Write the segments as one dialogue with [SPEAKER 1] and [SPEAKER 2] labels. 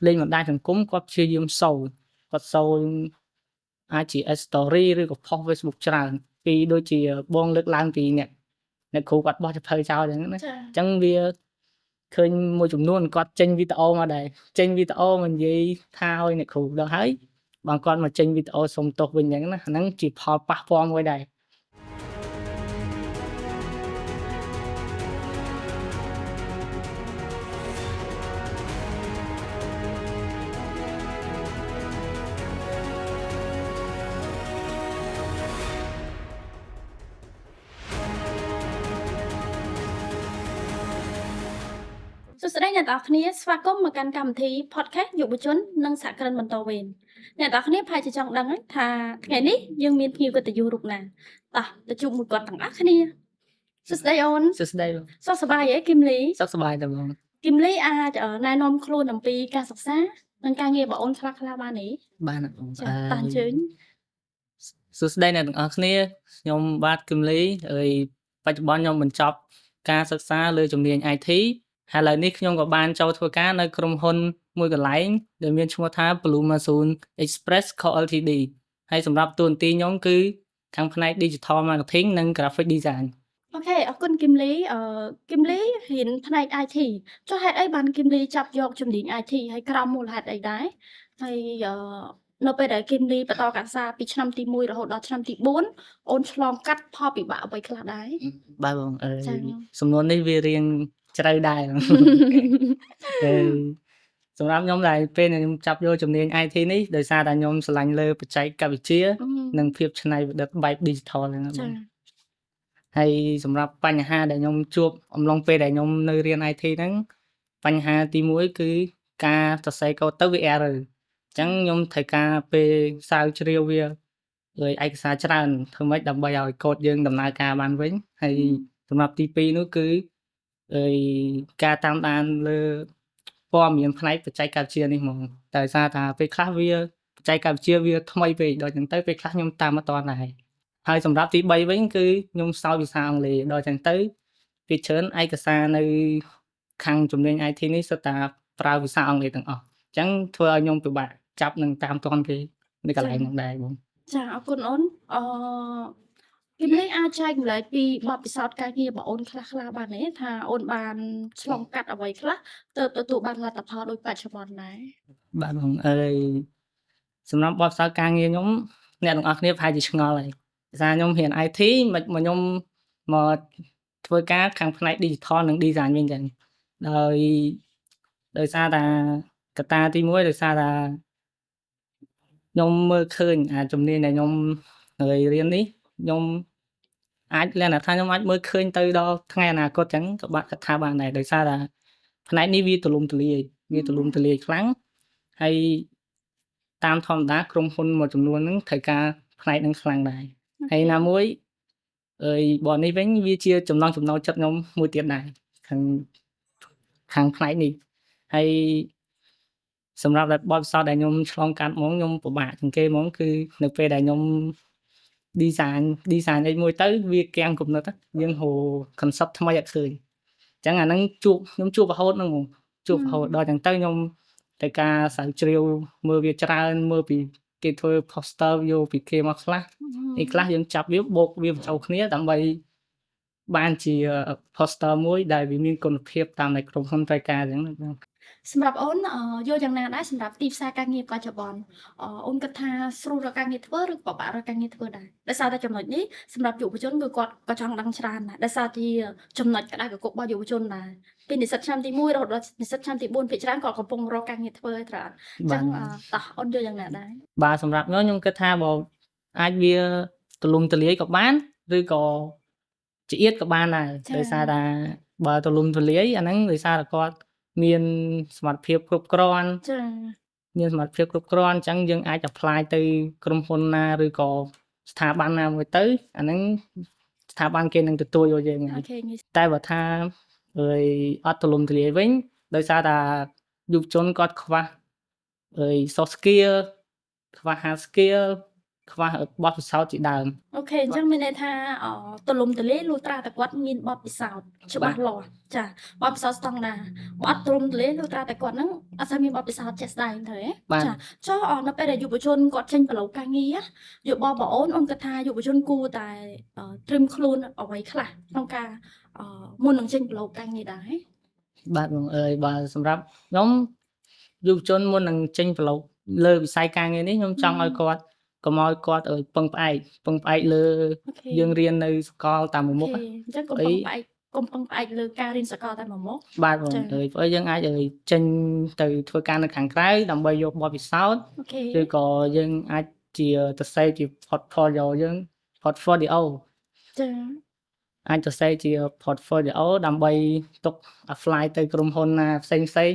[SPEAKER 1] លេងបណ្ដាញសង្គមគាត់ព្យាយាមសូវគាត់សូវអាចជា story ឬក៏ post Facebook ច្រើនពីដូចជាបងលើកឡើងពីអ្នកគ្រូគាត់បោះសៀវភៅចោលអញ្ចឹងណា
[SPEAKER 2] ចា
[SPEAKER 1] អញ្ចឹងវាឃើញមួយចំនួនគាត់ចេញវីដេអូមកដែរចេញវីដេអូមកនិយាយថាឲ្យអ្នកគ្រូដល់ហើយបងគាត់មកចេញវីដេអូសុំទោសវិញអញ្ចឹងណាអាហ្នឹងជាផលប៉ះពាល់មួយដែរ
[SPEAKER 2] សួស្តីអ្នកទាំងអស់គ្នាស្វាគមន៍មកកាន់កម្មវិធី podcast យុវជននិងសហគ្រិនបន្តវេនអ្នកទាំងអស់គ្នាប្រហែលជាចង់ដឹងហើយថាថ្ងៃនេះយើងមានភ្ញៀវកិត្តិយសរូបណាតោះទៅជួបមួយគាត់ទាំងអស់គ្នាសួស្តីអូន
[SPEAKER 1] សួស្តីបង
[SPEAKER 2] សុខសប្បាយទេគឹមលី
[SPEAKER 1] សុខសប្បាយតើបង
[SPEAKER 2] គឹមលីអាចណែនាំខ្លួនអំពីការសិក្សានិងការងាររបស់អូនខ្លះៗបានទេ
[SPEAKER 1] បានបង
[SPEAKER 2] ចាតោះអញ្ជើញ
[SPEAKER 1] សួស្តីអ្នកទាំងអស់គ្នាខ្ញុំបាទគឹមលីហើយបច្ចុប្បន្នខ្ញុំបញ្ចប់ការសិក្សាលើជំនាញ IT ហើយឥឡូវនេះខ្ញុំក៏បានចូលធ្វើការនៅក្រុមហ៊ុនមួយកន្លែងដែលមានឈ្មោះថា Blue Monsoon Express Co Ltd ហើយសម្រាប់តួនាទីខ្ញុំគឺខាងផ្នែក Digital Marketing និង Graphic Design
[SPEAKER 2] OK អរគុណគឹមលីគឹមលីរៀនផ្នែក IT ចុះហេតុអីបានគឹមលីចាប់យកជំនាញ IT ហើយក្រោមមូលហេតុអីដែរហើយនៅពេលដែលគឹមលីបន្តការសិក្សាពីឆ្នាំទី1រហូតដល់ឆ្នាំទី4អូនឆ្លងកាត់ផលពិបាកអ្វីខ្លះដែរ
[SPEAKER 1] បាទបងអើយ
[SPEAKER 2] ចា៎
[SPEAKER 1] សំណួរនេះវារៀងជ្រៅដែរ អឺសម្រាប់ខ្ញុំដែលពេលដែលខ្ញុំចាប់យកជំនាញ IT នេះដោយសារតែខ្ញុំស្រឡាញ់លើបច្ចេកវិទ្យានិងភាពច្នៃប្រឌិតបែប digital ហ្នឹងណាប
[SPEAKER 2] ចា
[SPEAKER 1] ងហើយសម្រាប់បញ្ហាដែលខ្ញុំជួបអំឡុងពេលដែលខ្ញុំនៅរៀន IT ហ្នឹងបញ្ហាទី1គឺការសរសេរកូដទៅវា error អញ្ចឹងខ្ញុំត្រូវការពេលស្រាវជ្រាវវាលើឯកសារច្រើនធ្វើម៉េចដើម្បីឲ្យកូដយើងដំណើរការបានវិញហើយសម្រាប់ទី2នោះគឺអីការតាមដានលើព័ត៌មានផ្នែកបច្ចេកវិទ្យានេះហ្មងតែដោយសារថាពេលខ្លះវាបច្ចេកវិទ្យាវាថ្មីពេកដល់អញ្ចឹងទៅពេលខ្លះខ្ញុំតាមអត់ទាន់ដែរហើយសម្រាប់ទី3វិញគឺខ្ញុំសោយភាសាអង់គ្លេសដល់អញ្ចឹងទៅពីច្រើនឯកសារនៅខាងជំនាញ IT នេះសុទ្ធតែប្រើភាសាអង់គ្លេសទាំងអស់អញ្ចឹងធ្វើឲ្យខ្ញុំពិបាកចាប់នឹងតាមទាន់គេនៅកន្លែងហ្នឹងដែរបង
[SPEAKER 2] ចាអរគុណអូនអឺគឹមលីអាចចែករំលែកពីបទពិសោធន៍ការងាររបស់អូនខ្លះៗបានទេថាអូនបានឆ្លងកាត់អ្វីខ្លះទើបទទួលបានលទ្ធផលដូចបច្ចុប្បន្នដែរ
[SPEAKER 1] បាទបងអើយសម្រាប់បទពិសោធន៍ការងារខ្ញុំអ្នកទាំងអស់គ្នាប្រហែលជាឆ្ងល់ហើយដោយសារខ្ញុំរៀន IT មិនមកខ្ញុំមកធ្វើការខាងផ្នែក digital និង design វិញចឹងដោយដោយសារតាកត្តាទី1ដោយសារតាខ្ញុំមើលឃើញអាជំនាញដែលខ្ញុំរៀននេះខ្ញុំអាចលក្ខណៈថាខ្ញុំអាចមើលឃើញទៅដល់ថ្ងៃអនាគតចឹងក៏បាក់ថាបានដែរដោយសារតាផ្នែកនេះវាទូលំទូលាយវាទូលំទូលាយខ្លាំងហើយតាមធម្មតាក្រុមហ៊ុនមួយចំនួនហ្នឹងត្រូវការផ្នែកហ្នឹងខ្លាំងដែរហើយណាមួយអើយបើនេះវិញវាជាចំណង់ចំណូលចិត្តខ្ញុំមួយទៀតដែរខាងខាងផ្នែកនេះហើយសម្រាប់តែបទពិសោធន៍ដែលខ្ញុំឆ្លងកាត់ហ្មងខ្ញុំពិបាកជាងគេហ្មងគឺនៅពេលដែលខ្ញុំ design អីមួយទៅវាគាំងគំនិតណាយើងរក concept ថ្មីអត់ឃើញអញ្ចឹងអាហ្នឹងជួបខ្ញុំជួបរហូតហ្នឹងហ្មងជួបរហូតដល់អញ្ចឹងទៅខ្ញុំត្រូវការស្រាវជ្រាវមើលវាច្រើនមើលពីគេធ្វើ poster យកពីគេមកខ្លះនេះខ្លះយើងចាប់វាបូកវាបញ្ចូលគ្នាដើម្បីបានជា poster មួយដែលវាមានគុណភាពតាមដែលក្រុមហ៊ុនត្រូវការអញ្ចឹងណាបង
[SPEAKER 2] សម្រាប់អូនយល់យ៉ាងណាដែរសម្រាប់ទីផ្សារការងារបច្ចុប្បន្នអូនគិតថាស្រួលរកការងារធ្វើឬក៏ពិបាករកការងារធ្វើដែរដោយសារតែចំណុចនេះសម្រាប់យុវជនគឺគាត់ក៏ចង់ដឹងច្រើនដែរដោយសារជាចំណុចក្តៅគគុករបស់យុវជនដែរពីនិស្សិតឆ្នាំទី1រហូតដល់និស្សិតឆ្នាំទី4ភាគច្រើនគាត់កំពុងរកការងារធ្វើហើយត្រូវអត់អញ្ចឹងតោះអូនយល់យ៉ាងណាដែរ
[SPEAKER 1] បាទសម្រាប់ខ្ញុំខ្ញុំគិតថាបើអាចវាទូលំទូលាយក៏បានឬក៏ចៀតក៏បានដែរដោយសារតែបើទូលំទូលាយអាហ្នឹងដោយសារតែគាត់មានសមត្ថភាពគ្រប់គ្រាន់
[SPEAKER 2] ចា
[SPEAKER 1] មានសមត្ថភាពគ្រប់គ្រាន់អញ្ចឹងយើងអាច apply ទៅក្រុមហ៊ុនណាឬក៏ស្ថាប័នណាមួយទៅអាហ្នឹងស្ថាប័នគេនឹងទទួលយកយើងហើយ
[SPEAKER 2] OK ងាយ
[SPEAKER 1] តែបើថាអើយអត់ទូលំទូលាយវិញដោយសារតែយុវជនគាត់ខ្វះអើយ soft skill ខ្វះ hard skill ខ្វះបទពិសោធន៍ជាដើម
[SPEAKER 2] OK អញ្ចឹងមានន័យថាទូលំទូលាយលុះត្រាតែគាត់មានបទពិសោធន៍ច្បាស់លាស់ចាបទពិសោធន៍ស្តង់ដារបទទូលំទូលាយលុះត្រាតែគាត់ហ្នឹងអត់សូវមានបទពិសោធន៍ជាក់ស្ដែងទៅហ៎
[SPEAKER 1] បាទ
[SPEAKER 2] ចាចុះនៅពេលដែលយុវជនគាត់ចេញប្រឡូកការងារយោបល់បងអូនអូនគិតថាយុវជនគួរតែត្រៀមខ្លួនអ្វីខ្លះក្នុងការមុននឹងចេញប្រឡូកការងារដែរ
[SPEAKER 1] បាទបងអើយបើសម្រាប់ខ្ញុំយុវជនមុននឹងចេញប្រឡូកលើវិស័យការងារនេះខ្ញុំចង់ឲ្យគាត់កុំឲ្យគាត់ឲ្យពឹងផ្អែកពឹងផ្អែកលើ យើងរៀននៅសាកលតាមមួយមុខ
[SPEAKER 2] អញ្ចឹងកុំពឹងផ្អែកកុំពឹងផ្អែកលើការរៀនសាកលតែមួយមុខ
[SPEAKER 1] បាទបងអើយព្រោះយើងអាចឲ្យចេញទៅធ្វើការនៅខាងក្រៅដើម្បីយកបទពិសោធន៍ ឬក៏យើងអាចជាទៅសេជា portfolio យើង portfolio
[SPEAKER 2] ចា
[SPEAKER 1] អាចទៅសេជា portfolio ដើម្បីទុក apply ទៅក្រុមហ៊ុនណាផ្សេងផ្សេង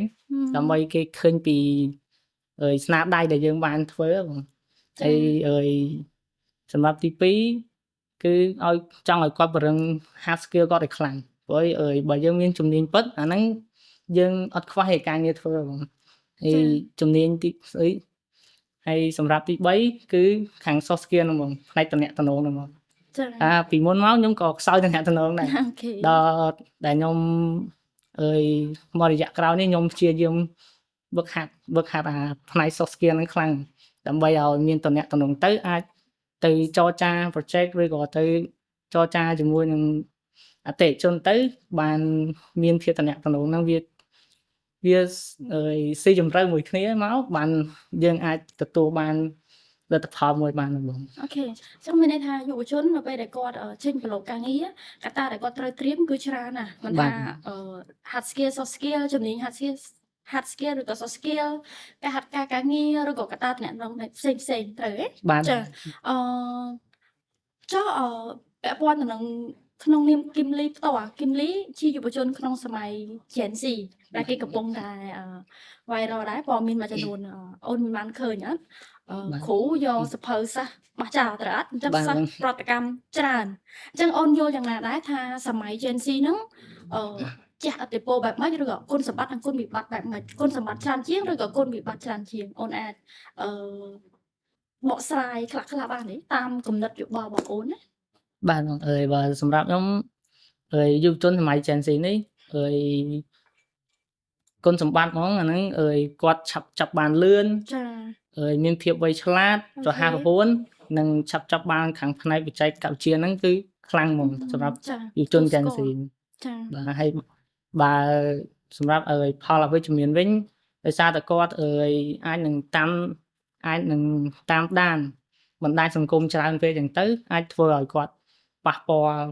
[SPEAKER 1] ដើម្បីគេឃើញពីអើយស្នាដៃដែលយើងបានធ្វើបងហើយអើយសម្រាប់ទី2គឺឲ្យចង់ឲ្យគាត់ពង្រឹង hard skill គាត់ឲ្យខ្លាំងព្រោះអើយបើយើងមានជំនាញពិតអាហ្នឹងយើងអត់ខ្វះឯការងារធ្វើបងហើយជំនាញទីស្អីហើយសម្រាប់ទី3គឺខាង soft skill ហ្នឹងបងផ្នែកតំណែងហ្នឹងបង
[SPEAKER 2] ចា
[SPEAKER 1] អាពីមុនមកខ្ញុំក៏ខ្សោយតំណែងដែរដល់ដែលខ្ញុំអើយមករយៈក្រោយនេះខ្ញុំព្យាយាមវឹកហាត់វឹកហាត់អាផ្នែក soft skill ហ្នឹងខ្លាំងដើម្បីឲ្យមានតំណែងទៅអាចទៅចរចា project ឬក៏ទៅចរចាជាមួយនឹងអតិថិជនទៅបានមានភាពតំណែងហ្នឹងវាវាអើយស៊ីជម្រៅមួយគ្នាមកបានយើងអាចទទួលបានលទ្ធផលមួយបានបង
[SPEAKER 2] OK អញ្ចឹងមានន័យថាយុវជននៅពេលដែលគាត់ចេញប្រឡូកការងារកត្តាដែលគាត់ត្រូវត្រៀមគឺច្រើនណាស់មិនថា hard skill soft skill ជំនាញ hard skill ឬក៏ soft skill ការហាត់ការការងារឬក៏កត្តាតំណែងផ្សេងផ្សេងត្រូវទេ
[SPEAKER 1] បាទ
[SPEAKER 2] ចាអឺចុះពាក់ព័ន្ធទៅនឹងក្នុងនាមគឹមលីផ្ទាល់គឹមលីជាយុវជនក្នុងសម័យ Gen Z ដែលគេកំពុងតែ viral ដែរព័ត៌មានមួយចំនួនអូនមានបានឃើញអត់គ្រូយកសភៅសិស្សបោះចោលត្រូវអត់អញ្ចឹងសិស្សប្រតិកម្មច្រើនអញ្ចឹងអូនយល់យ៉ាងណាដែរថាសម័យ Gen Z ហ្នឹងអឺជះឥទ្ធិពលបែបម៉េចឬក៏គុណសម្បត្តិនិងគុណវិបត្តិបែបម៉េចគុណសម្បត្តិច្រើនជាងឬក៏គុណវិបត្តិច្រើនជាងអូនអាចអឺបកស្រាយខ្លះខ្លះបានទេតាមគំនិតយោបល់របស់អូនណា
[SPEAKER 1] បាទបងអើយបើសម្រាប់ខ្ញុំអើយយុវជនសម័យ Gen Z នេះអើយគុណសម្បត្តិហ្មងអាហ្នឹងអើយគាត់ឆាប់ចាប់បានលឿន
[SPEAKER 2] ចា
[SPEAKER 1] អើយមានភាពវៃឆ្លាតរហ័សរហួននិងឆាប់ចាប់បានខាងផ្នែកបច្ចេកវិទ្យាហ្នឹងគឺខ្លាំងហ្មងសម្រាប់យុវជន Gen Z
[SPEAKER 2] ចា
[SPEAKER 1] បាទហើយបើសម្រាប់អើយផលអវិជ្ជមានវិញដោយសារតែគាត់អើយអាចនឹងតាមអាចនឹងតាមដានបណ្ដាញសង្គមច្រើនពេកចឹងទៅអាចធ្វើឲ្យគាត់ប៉ះពាល់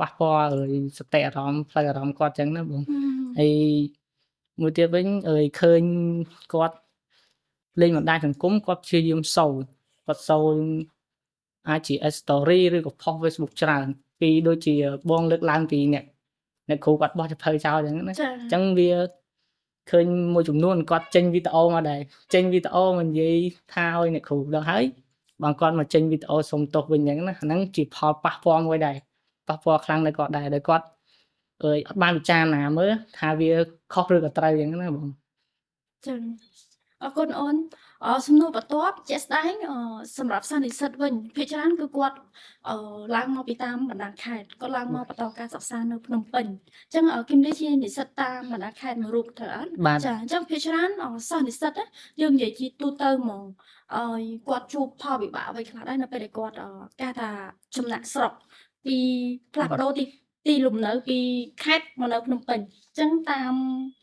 [SPEAKER 1] ប៉ះពាល់អើយសតិអារម្មណ៍ផ្លូវអារម្មណ៍គាត់ចឹងណាបងហើយមួយទៀតវិញអើយឃើញគាត់លេងបណ្ដាញសង្គមគាត់ព្យាយាមសូវគាត់សូវអាចជា story ឬក៏ post Facebook ច្រើនពីដូចជាបងលើកឡើងពីអ្នកអ្នកគ្រូគាត់បោះសភៅចោលចឹងណាអញ្ចឹងវាឃើញមួយចំនួនគាត់ចេញវីដេអូមកដែរចេញវីដេអូមកនិយាយថាឲ្យអ្នកគ្រូដល់ហើយបងគាត់មកចេញវីដេអូសុំទោសវិញអញ្ចឹងណាហ្នឹងជាផលប៉ះពាល់មួយដែរប៉ះពាល់ខ្លាំងដល់គាត់ដែរដែលគាត់អើយអត់បានពិចារណាមើលថាវាខុសឬក៏ត្រូវអញ្ចឹងណាបង
[SPEAKER 2] ចឹងអរគុណអូនសំណួរបន្ទាប់ជាក់ស្ដែងសម្រាប់សិស្សនិស្សិតវិញភាគច្រើនគឺគាត់ឡើងមកពីតាមបណ្ដាខេត្តគាត់ឡើងមកបន្តការសិក្សានៅភ្នំពេញអញ្ចឹងគឹមលីជានិស្សិតតាមបណ្ដាខេត្តមួយរូបត្រូវអត់
[SPEAKER 1] បាទ
[SPEAKER 2] ចាអញ្ចឹងភាគច្រើនសិស្សនិស្សិតយើងនិយាយជាទូទៅហ្មងឲ្យគាត់ជួបផលវិបាកអ្វីខ្លះដែរនៅពេលដែលគាត់គេថាចំណាក់ស្រុកពីផ្លាស់ប្ដូរទីទីលំនៅពីខេត្តមកនៅភ្នំពេញអញ្ចឹងតាម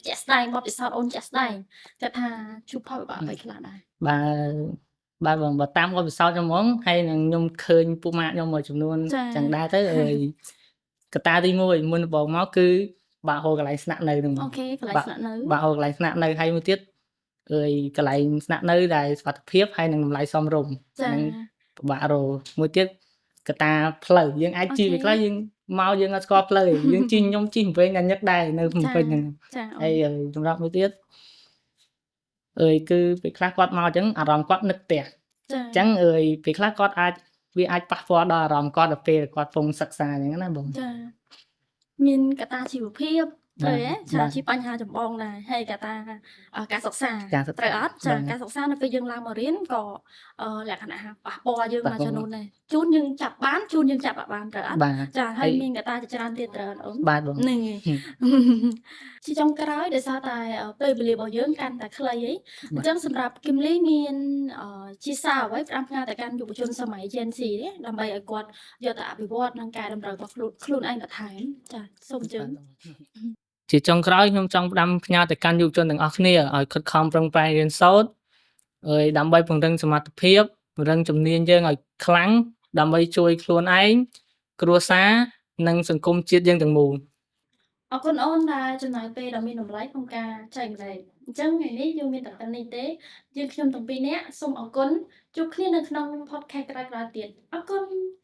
[SPEAKER 2] ជាក់ស្ដែងបទពិសោធន៍អូនជាក់ស្ដែងគាត់ថាជួបផលវិបាកអ្វីខ្លះដែរ
[SPEAKER 1] បាទបាទបងបើតាមបទពិសោធន៍ខ្ញុំហ្មងហើយនឹងខ្ញុំឃើញពួកម៉ាកខ្ញុំមួយចំនួនចឹងដែរទៅអើយកត្តាទី1មុនដំបូងមកគឺបាក់ហូរកន្លែងស្នាក់នៅហ្នឹង
[SPEAKER 2] OK កន្លែងស្នាក់នៅ
[SPEAKER 1] បាក់ហូរកន្លែងស្នាក់នៅហើយមួយទៀតអើយកន្លែងស្នាក់នៅដែលសុវត្ថិភាពហើយនឹងតម្លៃសមរម្យ
[SPEAKER 2] ហ្នឹង
[SPEAKER 1] ពិបាករមួយទៀតកត្តាផ្លូវយើងអាចជិះពេលខ្លះយើងមកយើងអត់ស្គាល់ផ្លូវយើងជិះខ្ញុំជិះវែងដល់ញឹកដែរនៅភ្នំពេញហ្នឹងហើយសម្រាប់មួយទៀតអើយគឺពេលខ្លះគាត់មកអញ្ចឹងអារម្មណ៍គាត់នឹកផ្ទះអញ្ចឹងអើយពេលខ្លះគាត់អាចវាអាចប៉ះពាល់ដល់អារម្មណ៍គាត់ដល់ពេលគាត់កំពុងសិក្សាអញ្ចឹងណាបង
[SPEAKER 2] ចាមានកត្តាជីវភាព ត្រូវទេចា
[SPEAKER 1] បាទ
[SPEAKER 2] ជាបញ្ហាចម្បងដែរហើយកត្តាការសិក្សា
[SPEAKER 1] ការសិក្សា
[SPEAKER 2] ត្រូវអត់ចា
[SPEAKER 1] បាទ
[SPEAKER 2] ការសិក្សានៅពេលយើងឡើងមករៀនក៏លក្ខណៈប៉ះពាល់យើង
[SPEAKER 1] ប៉ះពាល់
[SPEAKER 2] មួយចំនួនដែរជូនយើងចាប់បានជូនយើងចាប់អត់បានត្រូវអត់
[SPEAKER 1] បាទ
[SPEAKER 2] ចាហើយ
[SPEAKER 1] ហើយ
[SPEAKER 2] មានកត្តាជាច្រើនទៀតត្រូវអត់អូន
[SPEAKER 1] បាទបង
[SPEAKER 2] ហ្នឹងហើយ
[SPEAKER 1] ហឹម
[SPEAKER 2] ជាចុងក្រោយដោយសារតែពេលវេលារបស់យើងកាន់តែខ្លីអីអ
[SPEAKER 1] បាទ
[SPEAKER 2] ញ្ចឹងសម្រាប់គឹមលីមានជាសារអ្វីផ្ដាំផ្ញើទៅកាន់យុវជនសម័យ Gen Z ទេដើម្បីឲ្យគាត់យកទៅអភិវឌ្ឍនិងកែតម្រូវរបស់ខ្លួនឯងបន្ថែមចាសូមអញ្ជើញ
[SPEAKER 1] ជាចុងក្រោយខ្ញុំចង់ផ្ដាំផ្ញើទៅកាន់យុវជនទាំងអស់គ្នាឲ្យខិតខំប្រឹងប្រែងរៀនសូត្រហើយដើម្បីពង្រឹងសមត្ថភាពពង្រឹងជំនាញយើងឲ្យខ្លាំងដើម្បីជួយខ្លួនឯងគ្រួសារនិងសង្គមជាតិយើងទាំងមូល
[SPEAKER 2] អរគុណអូនដែលចំណាយពេលដ៏មានតម្លៃក្នុងការចែករំលែកអញ្ចឹងថ្ងៃនេះយើងមានតែប៉ុណ្្នេះទេយើងខ្ញុំទាំងពីរនាក់សូមអរគុណជួបគ្នានៅក្នុង podcast ក្រោយៗទៀតអរគុណ។